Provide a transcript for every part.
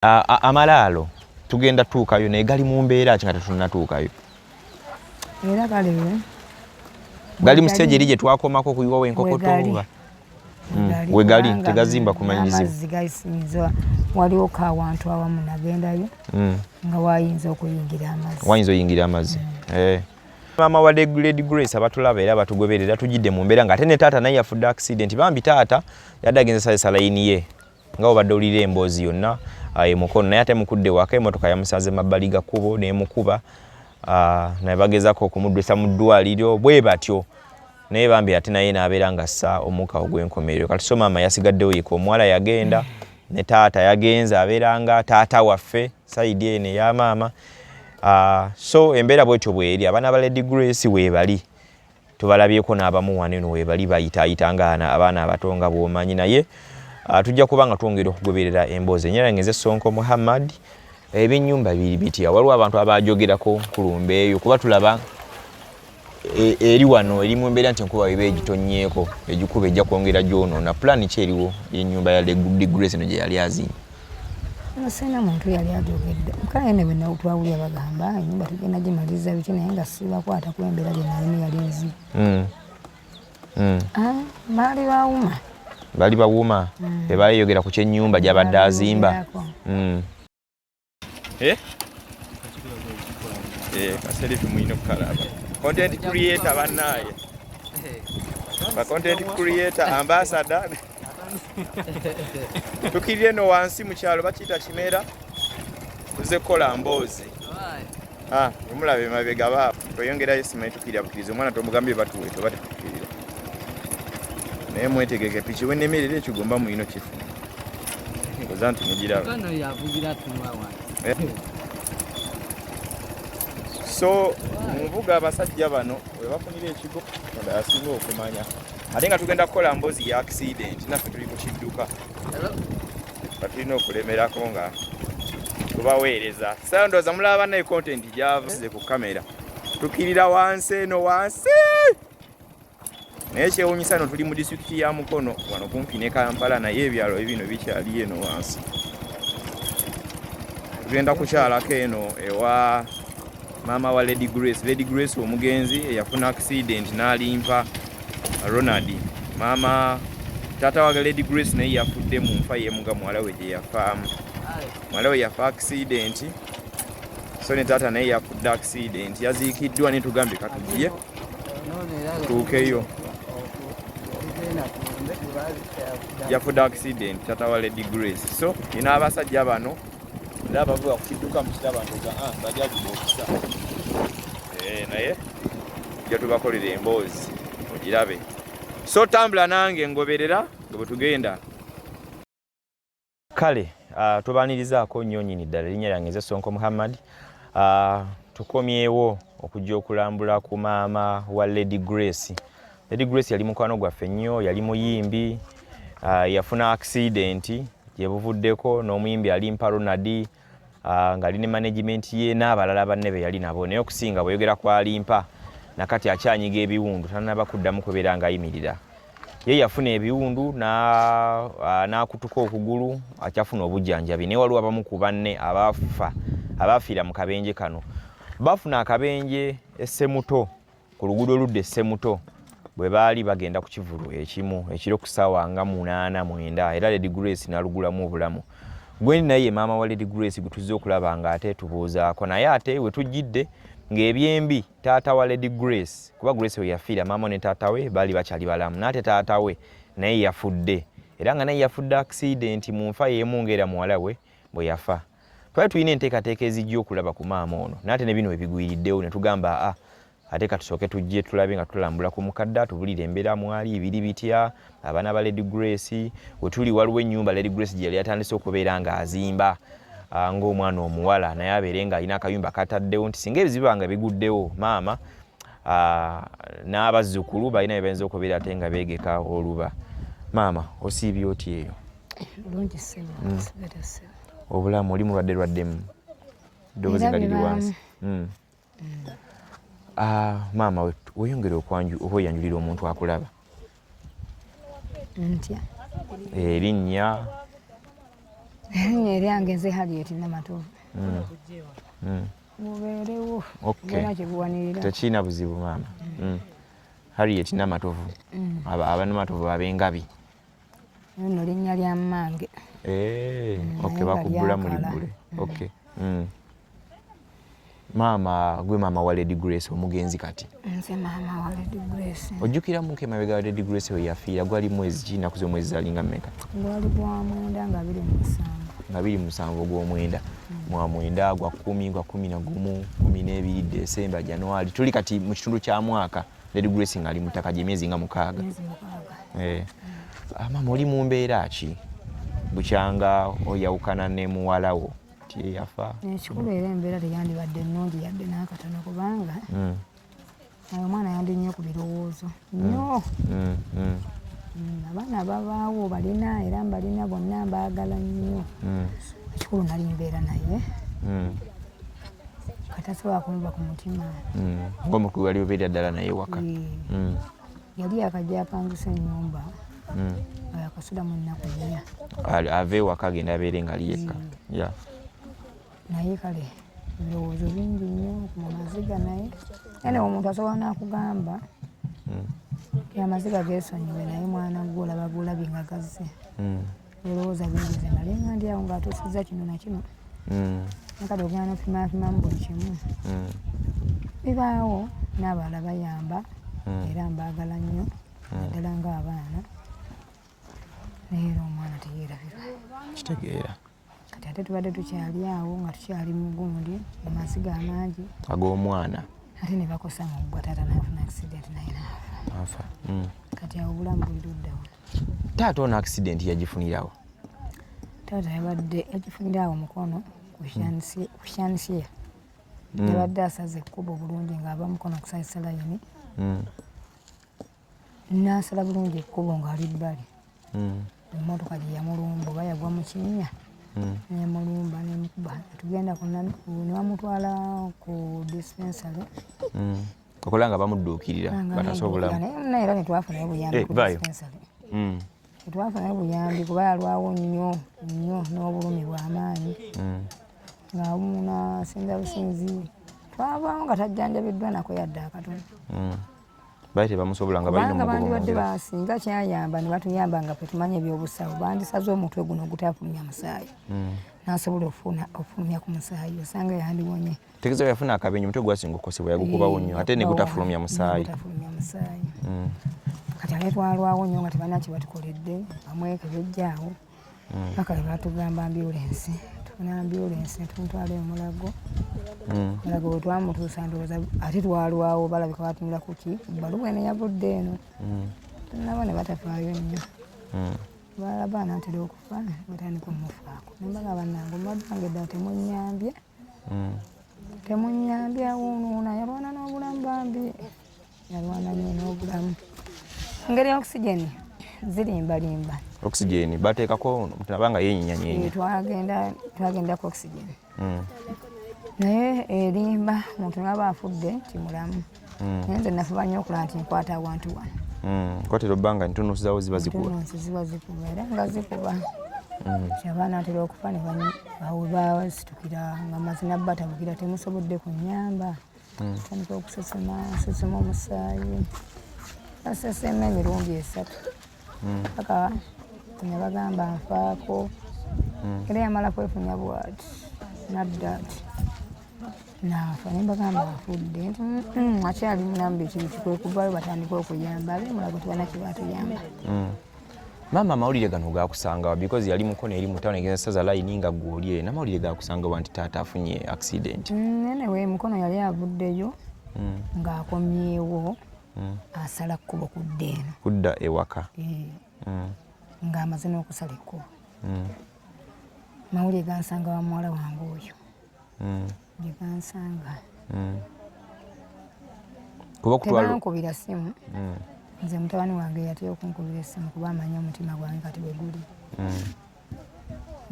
Amalaalo tugenda tuukayo, naye gali mu mbeera ki nga tetunnatuukayo? Era kale gali mu stage eri gye twakomako okuyiwawo enkokoto oba wegali tegazimba kumanyizibwa? Amazzi gasinza, waliwo ko awantu awamu nagendayo nga wayinza okuyingira amazzi. Wayinza oyingira amazzi. Eh. Maama wa Lady Grace, abatulaba era abatugoberera, tujidde mu mbeera ng'ate ne taata naye yafudde accident. Bambi taata yadde agenze salesa layini ye nga obadde owulira emboozi yonna e Mukono, naye ate mukudde waka emotoka yamusanze mabbali ga kkubo n'emukuba, naye bagezaako okumuddusa mu ddwaliro bwe batyo, naye bambi ate naye n'abeera nga ssa omukka ogw'enkomerero. Kati so maama yasigaddewo yeka, omuwala yagenda ne taata yagenze, abeera nga taata waffe side eno eya maama. So embeera bwetyo bweri. Abaana ba Lady Grace weebali, tubalabyeko n'abamu wano eno weebali bayitaayita nga abaana abato nga bw'omanyi, naye tujja kuba nga twongera okugoberera emboozi. Ennyala yange nze Sonko Muhammad. Ebyennyumba biri bitya? Waliwo abantu abajogerako kulumba eyo, kuba tulaba eri wano eri mu mbeera nti enkuba eba egitonnyeeko egikuba ejja kwongera gyonoona. Pulaani ki eriwo y'ennyumba ya Lady Grace eno gye yali azimba? Sina muntu yali ajogedde, kale ne bwe twawulira bagamba enyumba tugenda gimaliriza biki, naye nga sibakwata kuba embeera gye nalimu yali nzibu. Ah, baali bawuma. Bali bawuma, tebayogera ku kyennyumba gy'abadde azimba. Bayogerako. Eh? Eh, ka selfie mulina okukalaba. Content creator bannaaye. Ba content creator ambassador. Tukirire eno wansi mu kyalo bakiyita Kimera. Tuze kukola mboozi. Ah, omulaba emabega ba tweyongerayo, simanyi tukirira bukiriza omwana tomugambye batuwe toba tetukirira. Naye mwetegeke, piki wenemerera ekigomba mulina kifuna. Oza nti mugiraba. Kano yavugira tunywa wano. Eh. So nvuga abasajja bano we bafunira ekigo, Katonda yasinga okumanya, ate nga tugenda kukola mbozi ya accident, naffe tuli ku kidduka nga tulina okulemerako nga tubaweereza. Sa ndowooza mulaba bannaye content gyava ku kamera, tukirira wansi eno wansi, naye kyewunyisa no tuli mu disitulikiti ya Mukono wano kumpi ne Kampala, naye ebyalo ebino bikyali eno wansi. Tugenda kukyalako eno ewa maama wa Lady Grace, Lady Grace omugenzi eyafuna accident n'alimpa Ronald. Maama taata wa Lady Grace naye yafudde mu nfa yemuga muwala we gye yafaamu. Muwala we yafa accident, so ne taata naye yafudde accident, yaziikiddwa, ne tugambye katujje tuukeyo. Yafudde accident taata wa Lady Grace. So nina abasajja bano era abavuga ku kidduka mukiraba ndoga bajaji bokisa. Eh, naye tujja tubakolera emboozi ogirabe, so tambula nange ngoberera nga bwe tugenda. Kale tubanirizaako nnyo nyini ddala. Erinnya lyange nze Sonko Muhammad. Tukomyewo okujja okulambula ku maama wa Lady Grace. Lady Grace yali mukwano gwaffe nnyo, yali muyimbi, yafuna accident gye buvuddeko n'omuyimbi Alimpa Ronald, ng'ali ne management ye n'abalala banne be yali nabo, naye okusinga bweyogera ku Alimpa, nakati akyanyiga ebiwundu, tanaba kuddamu kubeera ng'ayimirira. Ye yafuna ebiwundu n'akutuka okugulu, akyafuna obujjanjabi, naye waliwo abamu ku banne abafa, abafiira mu kabenje kano. Bafuna akabenje essemuto ku luguudo oludda essemuto bwe baali bagenda ku kivulu ekimu ekiro ku ssaawa nga 8, 9, era Lady Grace n'alugulamu obulamu. Gwendi naye ye maama wa Lady Grace gwe tuzze okulaba nga ate tubuuzaako, naye ate we tujjidde ng'ebyembi taata wa Lady Grace, kuba Grace we yafiira maama ne taata we baali bakyali balamu, n'ate taata we naye yafudde, era nga naye yafudde accident mu nfa y'emu ng'era muwala we bwe yafa. Twali tulina enteekateeka ezijja okulaba ku maama ono, naye ate ne bino ebigwiriddewo ne tugamba, aa, ate katusooke tujje tulabe nga tulambula ku mukadde atubulire embeera mwali biri bitya. Abaana ba Lady Grace we tuli, waliwo ennyumba Lady Grace gye yali atandise okubeera ng'azimba ng'omwana omuwala, naye abeere ng'alina akayumba kataddewo nti singa ebizibu nga biguddewo, maama n'abazzukulu balina bye bayinza okubeera ate nga beegeka oluba. Maama, osiibye otya eyo? Bulungi ssebo, sigata ssebo. Obulamu, oli mulwadde lwaddemu, eddoboozi nga liri wansi. Ah, maama, weyongere okweyanjulira omuntu akulaba. Ntya? Erinnya. Erinnya eryange nze Harriet Namatovu. Mubeerewo. Okay. Kyebuwanirira. Tekirina buzibu maama. Harriet Namatovu. Abanamatovu ab'engabi. Lino linnya lya mmange. Okay, bakubbula mu libbule. Okay. Maama, gwe maama wa Lady Grace omugenzi kati? Nze maama wa Lady Grace. Ojjukiramu emabega wa Lady Grace we yafiira, gwali mwezi ki, nnaku z'omwezi zalinga mmeka? Gwali gwa 9 nga 27. Nga 27 ogw'omwenda. Mwa 9, gwa 10, gwa 11, 12, Desemba, Januari. Tuli kati mu kitundu kya mwaka. Lady Grace ng'ali mu ttaka gy'emyezi nga 6. Myezi 6. Maama, oli mu mbeera ki bukyanga oyawukana ne muwala wo tiyeyafa? Ekikulu era embeera teyandibadde nnungi yadde n'akatono, kubanga omwana yandi nnyo ku birowoozo nnyo. Abaana babaawo balina, era mbalina bonna, mbaagala nnyo. Ekikulu nali mbeera naye katasobola kumuba ku mutima. Ng'omukulu wali obeera ddala naye waka. Yali yakajja apangisa ennyumba nga yakasulamu ennaku 4. Ave ewaka agenda abeere nga ali yekka. Naye kale ebirowoozo bingi nnyo mu maziga, naye ene omuntu asobola n'akugamba amaziga geesonyiwe, naye mwana gwe olaba gulabye nga gazze. Ebirowoozo bingi, nze nali nga ndi awo ng'atuusizza kino na kino. Kale ogenda n'opimapimamu buli kimu. Bibaawo n'abalala bayamba, era mbaagala nnyo, naddala ng'abaana, naye era omwana teyeerabirwa. Kitegeera. Kati ate tubadde tukyali awo nga tukyali mu gundi mu maziga amangi ag'omwana, ate ne bakosa mu ggwa, taata n'afuna accident naye n'afa. Afa. Kati awo obulamu buli luddawa? Taata ono accident yagifunirawo? Taata yabadde yagifunira awo Mukono ku Shansia. Yabadde asaze ekkubo bulungi ng'ava Mukono okusalisa layini, n'asala bulungi ekkubo ng'ali bbali. Emmotoka gye yamulumba oba yagwa mu kinnya, nemulumba nemukuba, tugenda ne bamutwala ku dispensary. Okola nga bamudduukirira bataasa obulamu. Naye era netwafunayo buyambi ku dispensary. Tetwafunayo buyambi kuba yalwawo nnyo nnyo n'obulumi bw'amaanyi, ng'awuuna sinza businzi. Twavaawo nga tajjanjabiddwa nako yadde akatono. Baali tebamusobola nga balina Kubanga omugoba bandibadde omuzira. Basinga kyayamba ne batuyamba nga ffe tumanyi ebyobusawo, bandisaze omutwe guno ogutafulumya musaayi, n'asobola okufulumya ku musaayi, osanga yandiwonye. Tegeeza yafuna akabenje, omutwe gwasinga okukosebwa, yagukubawo nnyo ate ne gutafulumya musaayi. Gutafulumya musaayi. Kati ate twalwawo nnyo nga tebalina kye batukoledde, bamwekebejjaawo paka lwe batugamba ambulensi. Tufuna ambulensi ne tumutwala e Mulago. Mulago bwe twamutuusa, ndowooza ate twalwawo, balabika batunula ku ki bbaluwa eno yavudde eno, nabo ne batafaayo nnyo. Balaba anaatera okufa, batandika omufaako. Nembaga, bannange, omulwadde wange ddala temunnyambye, temunnyambye, awuunuuna. Yalwana n'obulamu, bambi yalwana nnyo n'obulamu. Engeri ya oxygen zirimbalimba. Oxygen bateekako omuntu aba nga yenyinyanyenya. Twagenda ku oxygen, naye erimba, omuntu naba afudde timulamu. Naye nze nafuba nnyo okulaba nti nkwata awantu wano. Kwatera obbanga ntunuusi zawo ziba zikuba. Ntunuusi ziba zikuba, era nga zikuba. Kyaba anaatera okufa ne awo basitukira nga mazina batabukira, temusobodde kunyamba. Tandika okusesema, sesema omusaayi, asesema emirundi 3 paka ne bagamba nfaako. Era yamala kwefunya bwati nadda ati naafa, ne mbagamba afudde nti, akyali mulamu." Biki biki, kwe kuvayo batandika okuyamba ab'emulago, tebalina kye batuyamba. Maama, amawulire gano gakusangawa? Because yali Mukono eri mu town, egenda saza layini nga gwe oli eno. Amawulire gakusangawa nti taata afunye accident? Anyway, Mukono yali avuddeyo ng'akomyewo, asala kkubo kudda eno. Kudda ewaka. Eh, ng'amaze n'okusala ekkubo. Mawulire gansanga wa muwala wange oyo, gye gansanga. Kuba kutwala Tebankubira simu. Nze mutabani wange yatera okunkubira essimu kuba amanyi omutima gwange kati bwe guli.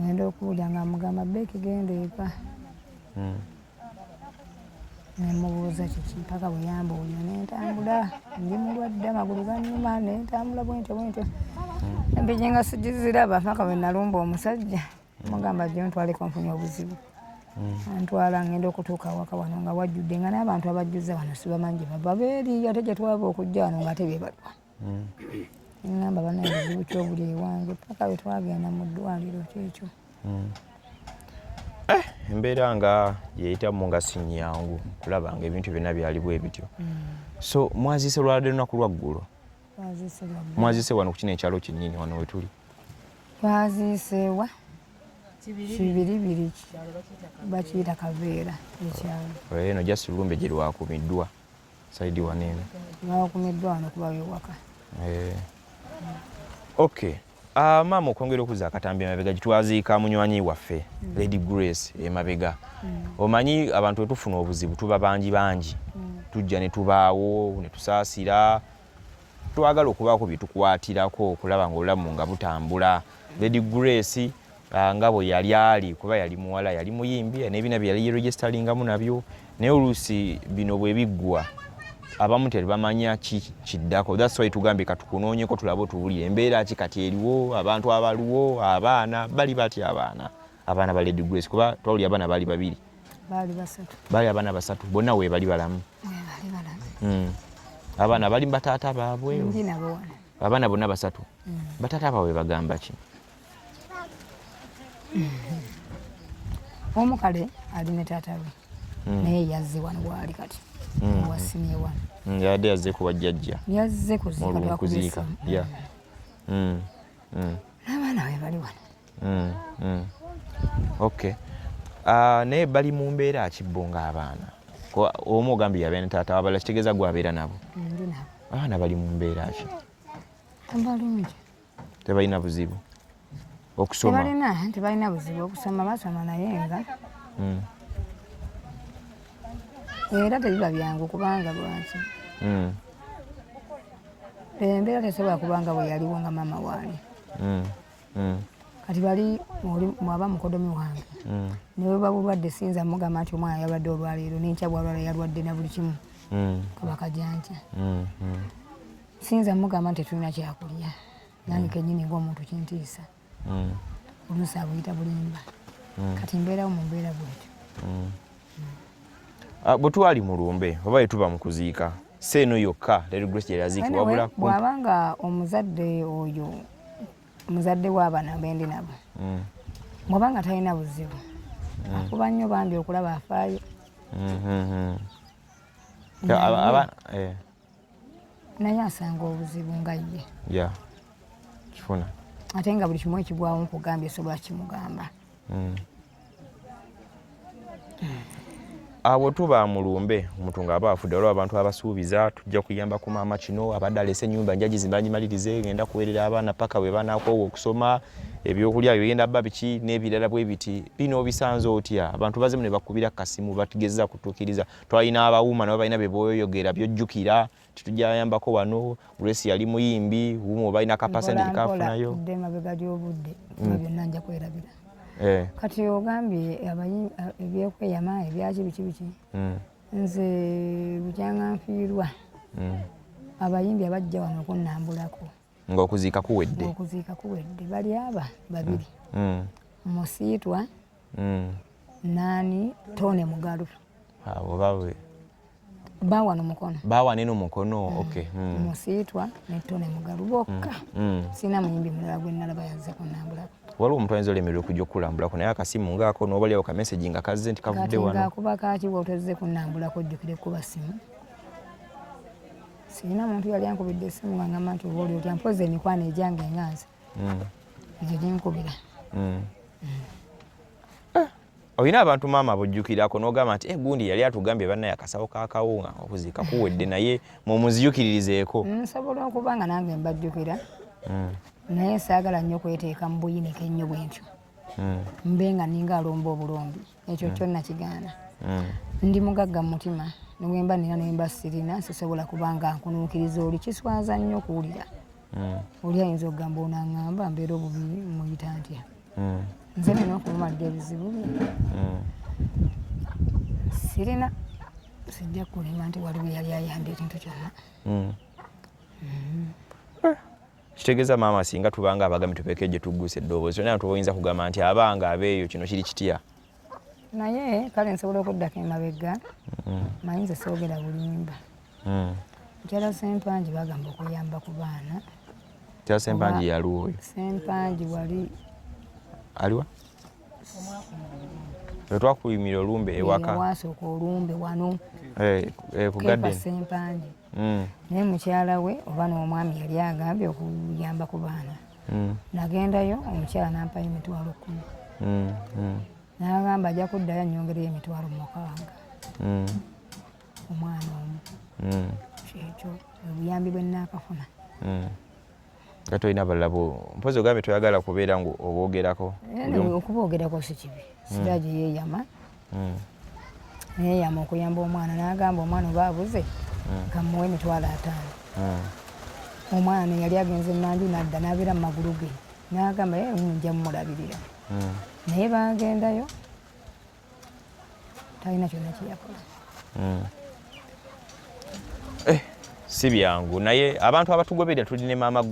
Ngenda okuwulira nga mugamba, "Beeki, genda eka." Nemubuuza kiki, paka bwe yambuulira nentambula. Ndi mulwadde, amagulu gannuma, nentambula bwentyo bwentyo, empigi nga sigiziraba paka bwe nalumba omusajja. Mugamba jjo ntwaleko nfunye obuzibu. Antwala, ngenda okutuuka awaka wano nga wajjudde, nga n'abantu abajjuza wano sibamanyi gye bava, beeri ate gye twava okujja wano nga ate bebalwa. Ngamba banaye buzibu kyobuli ewange paka bwe twagenda mu ddwaliro kyekyo. Eh, embeera nga yeyitamu nga si nyangu kulaba nga ebintu byonna byali bwe bityo. So mwaziise lwalwadde lunaku lwaggulo? Mwaziise wano ku kino ekyalo kyennyini wano wetuli? Twaziiseewa Kibiribiri, bakiyita Kaveera ekyalo. Eno just lumbe gye lwakumiddwa side wano eno. Lwakumiddwa wano kuba wewaka. Eh. Okay. Ah, maama, okwongera okuzza akatambi emabega gitwaziika munywanyi waffe Lady Grace emabega. Omanyi abantu wetufuna obuzibu tuba bangi bangi, tujja ne tubaawo ne tusaasira, twagala okubaako bye tukwatirako okulaba nga obulamu nga butambula. Lady Grace nga bwe yali ali, kuba yali muwala, yali muyimbi n'ebina bye yali yeregisteringamu nabyo, naye oluusi bino bwe biggwa abamu tebamanya ki kiddako. That's why tugambye katukunoonyeko tulabe otuwulire embeera ki kati eriwo, abantu abaliwo, abaana bali batya, abaana ba Lady Grace, kuba twawulira abaana baali babiri. Baali basatu. Baali abaana basatu, bonna weebali balamu? Weebali balamu. Abaana bali bataata baabwe? Ndi nabo wano. Abaana bonna basatu? Bataata baabwe bagamba ki? Omu kale ali ne taata we, naye yazze wano waali kati wasimye wano. Yabadde yazze kuwa jjajja. Yazze kuziika. Kuziika. N'abaana be bali wano. Okay. Naye bali mu mbeera ki bo ng'abaana? Omu ogambye yabeera ne taata, wabala kitegeeza gwe abeera nabo? Ndi nabo. Abaana bali mu mbeera ki? Balungi. Tebalina buzibu okusoma? Tebalina buzibu, okusoma basoma, naye nga era tebiba byangu kubanga lwaki? Embeera tesobola kubanga bwe yaliwo nga maama waali. Kati bali mwaba mukodomi wange, ne bweba bulwadde siyinza mugamba nti omwana yalwadde olwaleero nenkya bwalwala yalwadde na buli kimu kaba kajanca. Siyinza mugamba nti tetulina kyakulya, nange kenyini ngaomuntu kintiisa. Oluusi abuyita bulimba. Kati mbeerawo mu mbeera bwetyo. Bwe twali mu lumbe oba bwe tuba mu kuziika, si eno yokka Lady Grace gye yaziikibwa, wabula bw'aba nga omuzadde oyo, omuzadde w'abaana bendi nabo, bw'aba nga talina buzibu, afuba nnyo bambi okulaba afaayo. Eh. Naye asanga obuzibu nga ye. Ya, kifuna. Ate nga buli kimu ekigwawo nkugambye sobola kimugamba. Awo tuba mu lumbe, omuntu ng'aba afudde, waliwo abantu abasuubiza, tujja kuyamba ku maama kino, abadde alese ennyumba nja gizimba ngimalirize, ngenda kuweerera abaana paka bwe banakoowa okusoma, ebyokulya bigenda bba biki n'ebirala bwe biti. Bino obisanze otya? Abantu bazemu ne bakubira kasimu batugeza kutuukiriza, twalina abawuuma nabo balina bye boyogera byojjukira titujayambako wano. Grace yali muyimbi, wumu balina ka percentage kafunayo. Tudde emabega gy'obudde kuba byonna nja kwerabira. Kati ogambye ebyekweyama ebyaki biki biki. Nze bukyanga nfiirwa, abayimbi abajja wano okunnambulako ng'okuziika kuwedde, okuziika kuwedde, bali aba babiri, Musiitwa naani Tone Mugalu. Abo bawe Bawano Mukono. Bawa neno Mukono, okay. Musiitwa ne Tone Mugalu bokka. Sina muyimbi mulala gwe nalaba yazze kunnambulako. Waliwo omuntu ayinza olemererwa okujja okukulambulako, naye akasimu ngaako n'obaliawo ka message nga kazze nti kavudde kati wano. Ngaakuba kaki bwotozze kunnambulako, ojjukire kuba simu. Sirina muntu yali ankubidde essimu nga ngamba nti oba oli otya, mpozi emikwano egyange nga nze egyo ginkubira. Olina abantu maama bojjukirako n'ogamba nti, "Eh, gundi yali atugambye bannaye akasawo kakawunga okuziika kuwedde," naye mumuziyukiririzeeko? Nsobola okuba nga nange mbajjukira, naye saagala nnyo kweteeka mu buyinike ennyo bwe ntyo, mbe nga ninga alomba obulombi. Ekyo kyo nakigaana. Ndi mugagga mu mutima, newemba nina nemba sirina, sisobola kuba nga nkunuukiriza oli. Kiswaza nnyo okuwulira oli ayinza okugamba onaŋŋamba mbeera obubi muyita ntya. Nze nina okumumalira ebizibu bye. Sirina, sijja kulima nti waliwo yali ayambye ekintu kyonna. Kitegeeza maama singa tubanga abagambye tubeeko gye tuggusa eddoboozi tolina tuba oyinza kugamba nti abanga abeeyo kino kiri kitya? Naye kale nsobola okuddako emabega. Manyi nze soogera bulimba. Mukyala Sempangi bagamba okuyamba ku baana. Mukyala Sempangi yaliwo oyo? Sempangi wali aliwa? Twakulimira olumbe ewaka. Wasooka olumbe wano. Ku garden. Sempangi. Naye mukyala we oba n'omwami yali agambye okuyamba ku baana. Nagendayo omukyala n'ampayo 10,000. N'agamba ajja kuddayo annyongereyo 60,000. Omwana omu. Kyekyo obuyambi bwe nnaakafuna. Nga tolina balala bo mpozi ogambye toyagala kubeera ngu oboogerako. Okuboogerako si kibi. Siraje yeeyama. Yeeyama okuyamba omwana n'agamba omwana oba abuze kamuwe 50,000. Omwana yali agenze emanju n'adda n'abeera mu magulu ge n'agamba ye nja mmulabirira. Naye baagendayo talina kyonna kye yakola. Si byangu naye abantu abatugoberera tuli ne maama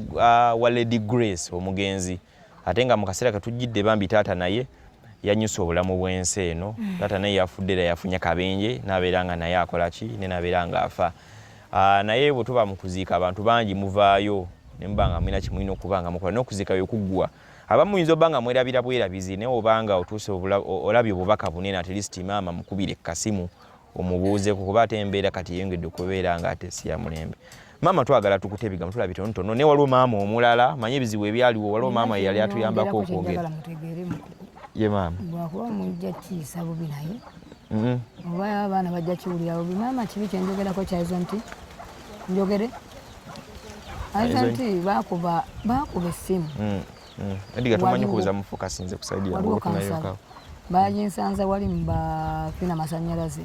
wa Lady Grace omugenzi ate nga mu kaseera ketujjidde bambi taata naye yanyusa obulamu bw'ensi eno. Taata naye yafudde era yafunye kabenje n'abeera nga naye akola ki ne n'abeera nga afa. Naye bwe tuba mu kuziika abantu bangi muvaayo ne muba nga mulina kye mulina okuba nga mukola n'okuziika bwe kuggwa. Abamu muyinza obba nga mwerabira bwerabizi naye obanga otuuse olabye obubaka bunene at least maama mukubire kasimu omubuuzeeko kuba ate embeera kati eyongedde okubeera nga ate si ya mulembe. Maama twagala tukute ebigambo tulabye tonotono naye waliwo maama omulala manyi ebizibu ebyaliwo waliwo maama yali atuyambako okwogera. Ye maama. Lwakuba mujja kiyisa bubi naye. Oba abaana bajja kiwulira bubi. Maama kibi kye njogerako kyayizo nti njogere. Ayizo nti bakuba essimu. Edgar tomanyi kubuuza mufokasinze ku side yange otunayoka. Baginsanza wali mu bafina masannyalaze.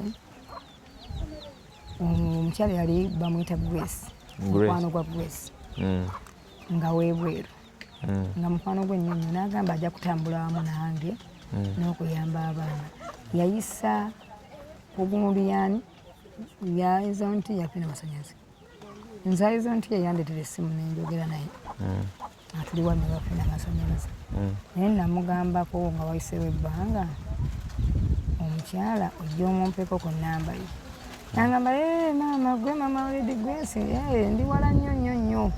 Omukyala yali bamuyita Grace. Mukwano gwa Grace. Nga weebweru. Nga mukwano gwe nnyo nnyo n'agamba ajja kutambula wamu nange n'okuyamba abaana. Yayisa ogundi yaani yayiza nti yafina masannyalaze. Nze ayiza nti yeyandetera essimu nenjogera naye. Atuli wano bafuna amasannyalaze. Naye namugambako nga wayiseewo ebbanga omukyala ojja omumpeko ku nnamba ye. Nangamba maama gwe maama Lady Grace ndi wala nnyo nnyo nnyo.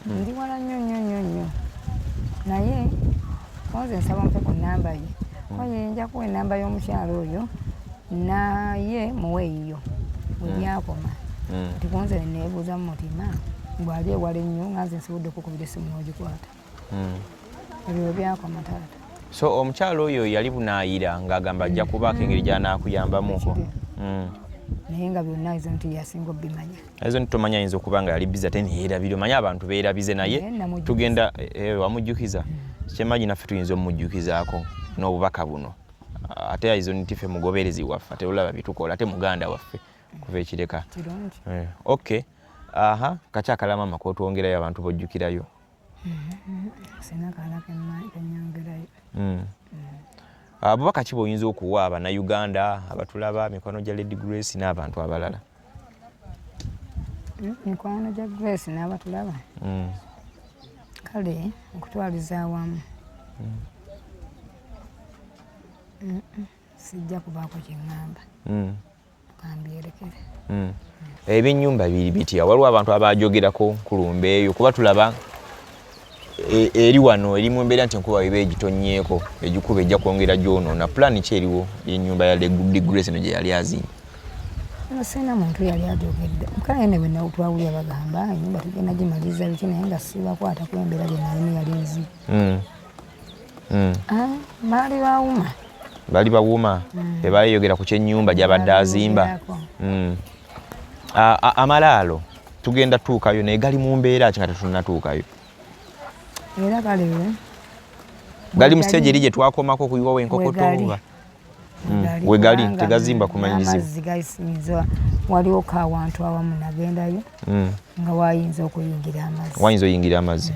Ndi wala nnyo nnyo nnyo nnyo. Naye konze nsaba ompe ku nnamba ye. Oye nja kuwa ennamba y'omukyala oyo naye muwe eyiyo bwe byakoma. Nti konze neebuuza mu mutima bw'ali ewala ennyo nga nze nsobodde okukubira essimu n'ogikwata. Ebyo bwe byakoma taata. So omukyala oyo yali bunaayira ng'agamba ajja kubaako engeri gy'anaakuyambamuko. Naye nga byonna ezo nti yasinga obbimanya. Ezo nti tomanya ayinza okuba nga yali bizi ate neyeerabira omanye abantu beerabize naye tugenda wamujjukiza. Kyemmanyi naffe tuyinza omujjukizaako n'obubaka buno. Ate ezo nti ffe mugoberezi waffe ate olaba bye tukola ate muganda waffe kuva ekireka. Okay. Aha, kakyakala maama k'otwongerayo abantu b'ojjukirayo. Sina kalala kenyongerayo. Bubaka ki bw'oyinza okuwa Abannayuganda abatulaba mikwano gya Lady Grace n'abantu abalala? Mikwano gya Grace n'abatulaba? Kale okutwaliza awamu. Sijja kubaako kye ŋŋamba. Kambyerekere. Ebyennyumba biri bitya? Waliwo abantu abajogerako ku lumbe eyo kuba tulaba eri wano eri mu mbeera nti enkuba eba egitonnyeeko egikuba ejja kwongera gyonoona. Pulaani ki eriwo y'ennyumba ya Lady Grace eno gye yali azimbye? Sirina muntu yali ajogedde. Kale ne bwe twawulira bagamba ennyumba tugenda gimaliriza biki naye nga sibakwata kuba embeera gye nalimu yali nzibu. Baali bawuma. Bali bawuma. Tebayogera ku kyennyumba gy'abadde azimba. Amalaalo tugenda tuukayo naye gali mu mbeera ki nga tetunnatuukayo? Era kale gali mu stage eri gye twakomako okuyiwawo enkokoto oba? Wegali tegazimba kumanyizibwa. Amazzi gayinza waliwo ko awantu awamu nagendayo nga wayinza okuyingira amazzi. Wayinza oyingira amazzi.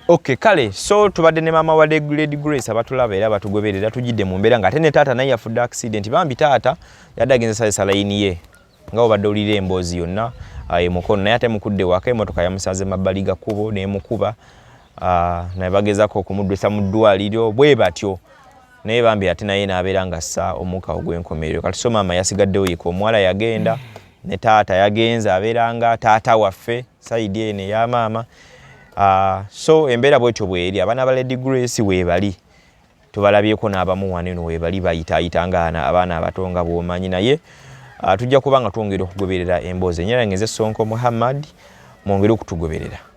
Okay, kale so tubadde ne maama wa Lady Grace abatulaba era abatugoberera tujjidde mu mbeera ng'ate ne taata naye yafudde accident. Bambi taata yadde agenze salesa layini ye nga obadde owulira emboozi yonna. E Mukono, naye ate mukudde waka emotoka yamusanze mabbali ga kkubo n'emukuba, naye bagezako okumuddusa mu ddwaliro bwe batyo, naye bambi ate naye n'abeera nga assa omukka ogw'enkomerero. Kati so maama yasigaddewo yeka, omuwala yagenda ne taata yagenze, abeera nga taata waffe side eno eya maama. So embeera bwetyo bweri. Abaana ba Lady Grace weebali, tubalabyeko n'abamu wano eno weebali bayitaayita nga abaana abato nga bw'omanyi, naye tujja kuba nga twongera okugoberera emboozi. Ennyala ngeze Sonko Muhammad, mwongere okutugoberera.